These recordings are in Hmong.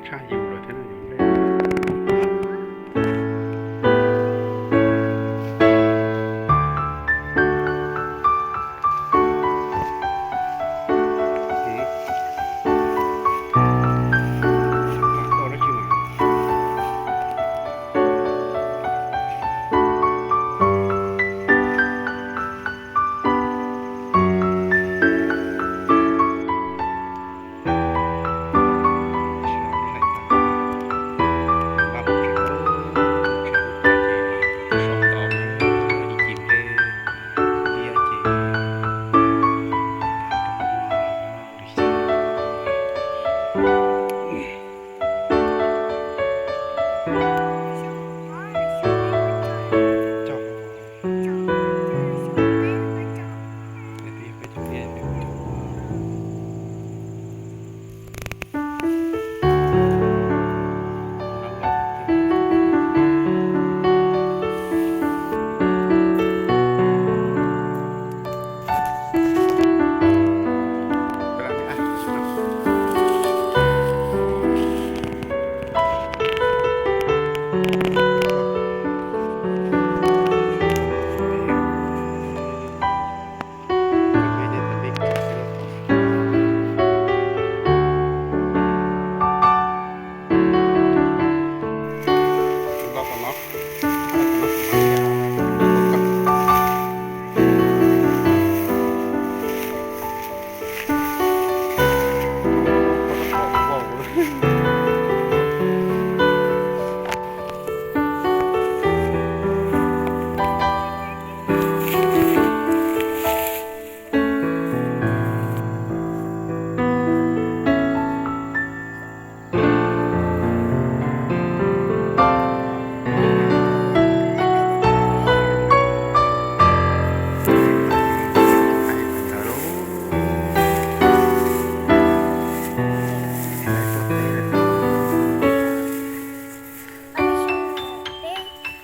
Tshaj yus lawm thiab no yus nplej.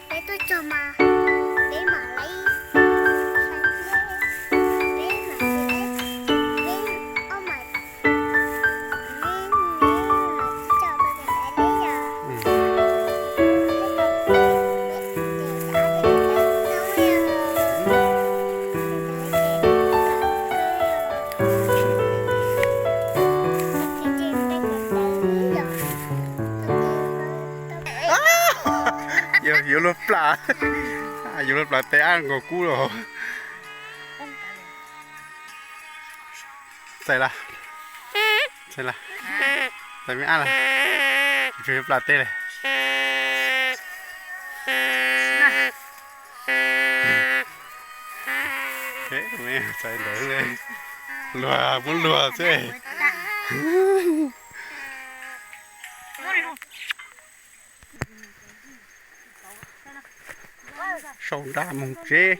Peb tuaj txog mas peb mam li, peb mam li, peb ob mam li tso peb tes peb li yom. Yuav luag plam, yuav luag plam tes ab nkaus kub los. Txais lawm, txais lawm, txais me ab lawm, tsis yuav plam tes lawm. Txais ntawd, luag muab luag xwb. Sau nrab mus tsev.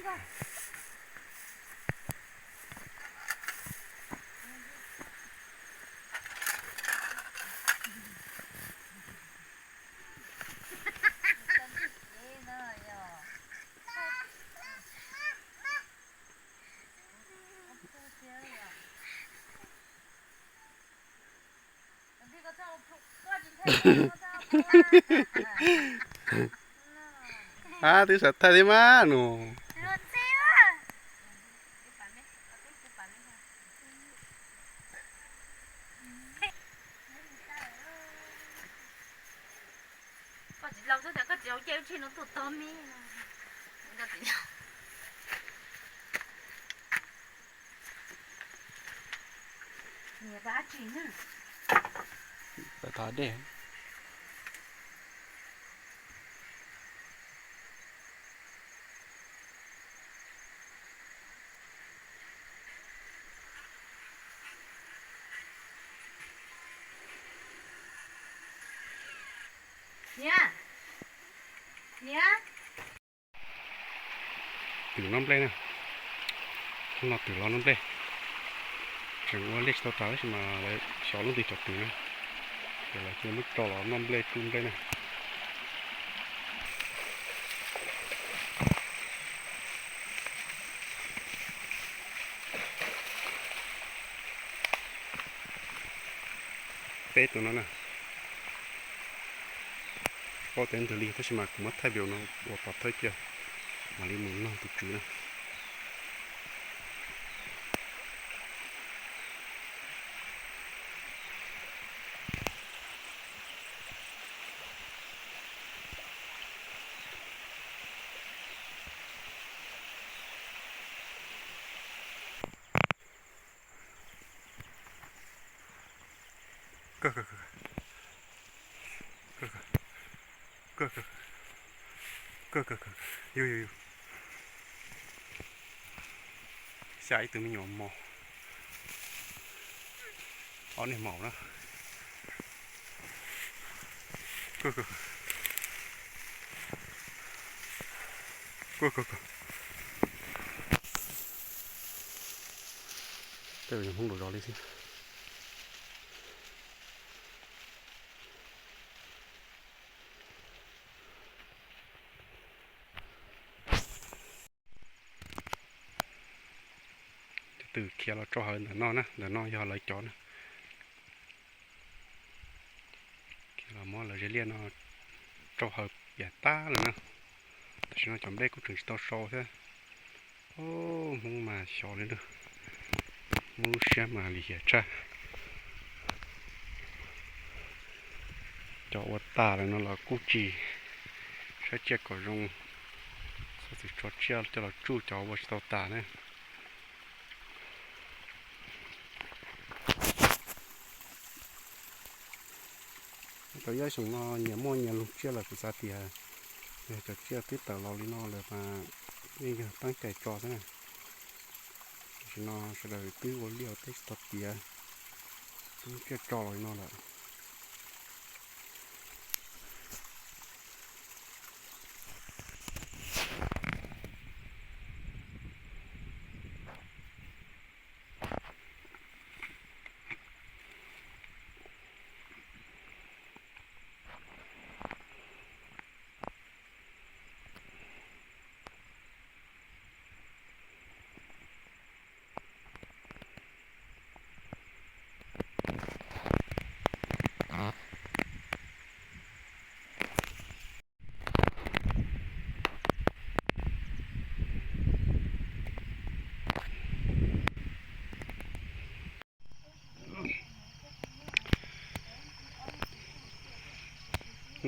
A, twb xav thaij thiab mas nus. Koj tsis lau xwb tias koj tsis lau cia lub tsheb no tuaj tog me. Thov dej. Niam, niam. Twm noj nplej na. Hnub no twm los noj nplej. Tseem ua liaj tsis tau tas tab sis mas lawv xyov lub twg cov twm na. Ces lawv thiaj muab tso los noj nplej tsuj nplej na. Peb tus no na. Tev ntws li tab sis mas kuv muab thaij video no ua pov thawj kiag, mam li mus nug tus tswv na. Yug yug yug, xya ib tug me nyuam mos, ob niag maum na. Tej Hmoob lus zos li xwb. Tus twg khiav los tsau hawv ntawm no na, ntawm no yog lawv cov na. Khiav los muab lawv zes liaj no tsau hawv yam tab lawm na. Tam sim no cov nplej kuj tseem tsis tau sau thiab. Hmoob mas xyov li na, Hmoob lub siab mas lim hiam tshaj. Cov ua tas lawm no los kuj tsis saib tsiaj kom zoo, txhob txwm tso tsiaj coj los tsuj cov ua tsis tau tas na. Cov yaj xyoo no nyias muaj nyias lub tsiaj lawm, kuv xav tias yog cov tsiaj twb tawm los li no lawm mas yeej yog teeb cai tso xwb na. Tam sim no sawv daws twb ua liaj ua teb tsis tau tiav, twb tsiaj tso los li no lawm.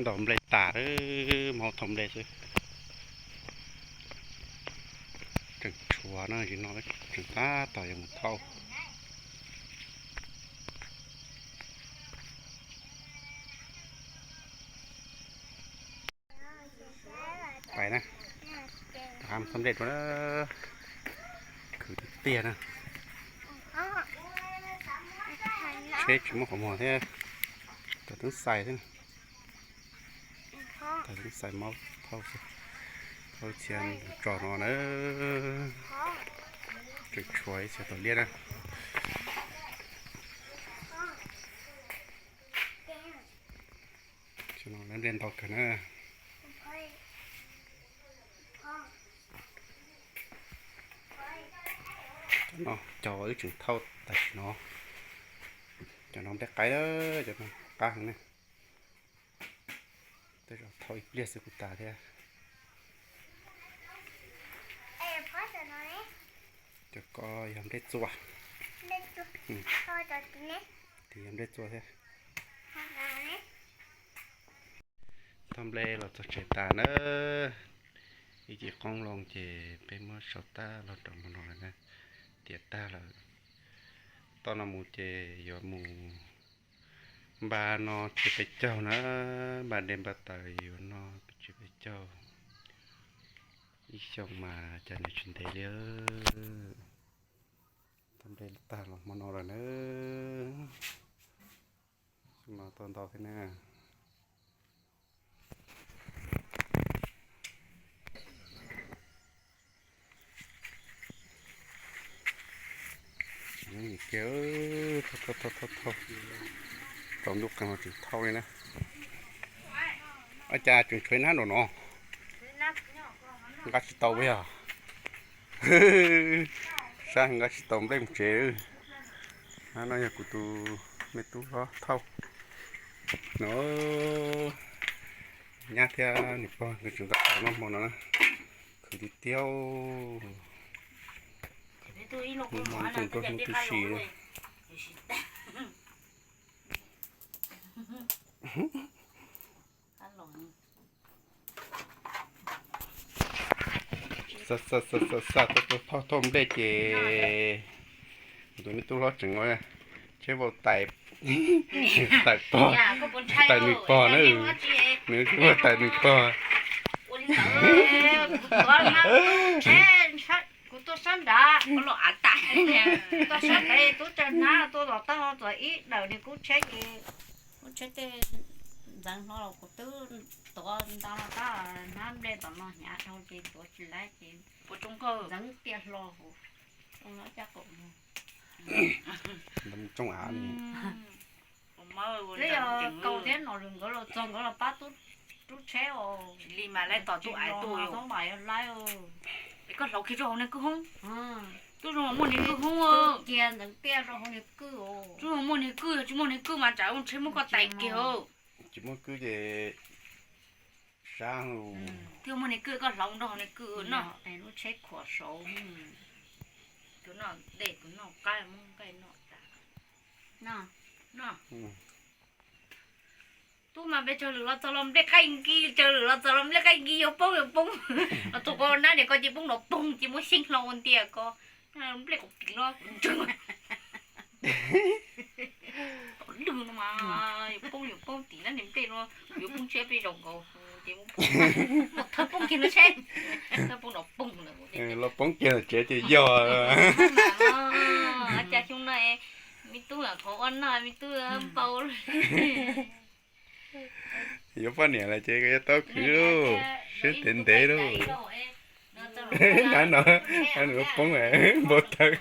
Ntaus nplej tas, mob thauj nplej xwb. Tseem tshuav no, tseem tab tom yuav mus thauj. Pais na, thauj nplej rau na, khwv tiag tiag na. Tsheb tsis muaj qhov muag thiab, tau teeb xais xwb. Tau teeb xais maub thauj xwb, thauj txhia tso no na. Tseem tshuav ib txhia tau liab na. Lawv nplej ntau kawg na. Cov no cov wb tseem thauj tam sim no, cov no nplej qaib, cov no qab heev ne. Tej zaum thauj ib pliag xwb kuj tas thiab. Cov ko yog nplej txua. Tiv yog nplej txua thiab. Thauj nplej los txog tsev tas na. Ib ce qoob loo ces peb muab sau tag los rau hmo no lawm na. Tiav tag lawm. Toj no mus ces yuav mus npaj no tsev peb caug na, npaj dej npaj taws yuav noj tsev peb caug. Ib xyoos mas cas nws tsis ntev li. Thauj nplej tag los hmo no lawm na. Xyoo no tau ntau thiab na. Tsis nyob nim kiag, thauj thauj thauj thauj, tsaus ntuj qees los tseem thauj li na. Ua cas tseem tshuav ib hnab nraum no, nqa tsis tau puas yog? Sab nqa tsis tau nplej mus tsev. Hnab no yog kuv tus me tub hlob thauj no. Nyab thiab nws pog nkawd tseem tab tom noj hmo no na. Khwv tiag tiag. Mus mog, tuaj nruab hnub tib si. Xa xa xa xa xa, thauj thauj nplej ces tus me tub hlob tseem ua tsheb vau tais, tais pog, tais nws pog na. Nws tsheb vau tais nws pog. Kuv tuaj sab nrad, kuv los av tas, tuaj sab pem tub tsaws hnab tuaj los tau txog ib daws nws kuj tsheb ces kuj tsheb tej ntxeev hlo los kuv twb tuav nta no tab hnab nplej tom no hnyav dhau ces tuav tsis laib ces puas tsoo nkauj ntxeev tiaj hlo hauv, tsoo no caj qaum no. Tsoo av li. Twb yog Kaus thiab Nom Lwm nkawd los txog nkawd los pab tub tsheb os. Li mas laib tos tub av tuaj yog laib. Es koj hlauv kiag rau hauv niag kwj hoob. Tub zoo muaj niag kwj hoob. Cia ntxeev tiaj rau hauv niag kwj. Tub zoo muaj niag kwj, yog tsis muaj niag kwj mas tsam lub tsheb muab koj tais kiag. Tsis muaj kwj ces sab. Thiaj muaj niag kwj koj hlauv nrog niag kwj no. Lub tsheb khuam saud. Tus no dej, tus no qaib, muab nqaij noj tas. Tub mas pes tsawg lwm los txog los nplej qaij nkig, tsawg lwm los txog los nplej qaij nkig yuav poob yuav poob. Los txog ko nab niam ko ces poob nrov poog ces muab xyeeb hlo ua ntiag ko. Nplej qus kis no kuv ntseeg. Tom lwg no mas yuav poob yuav poob tim nab niam nplej no, yuav poob tshiab peb zaug nkaus ces muab thawb poob kiag no seb, thawb poob nrov poog lawm. Los poob kiag tsev ces yog. Cas xyoo no me tub qhov ua noj me tub npau. Yuav poj niam lawm ces yuav tau khwv lauj, siab ntev ntev lauj. Hnab no, hnab no poob npau taws.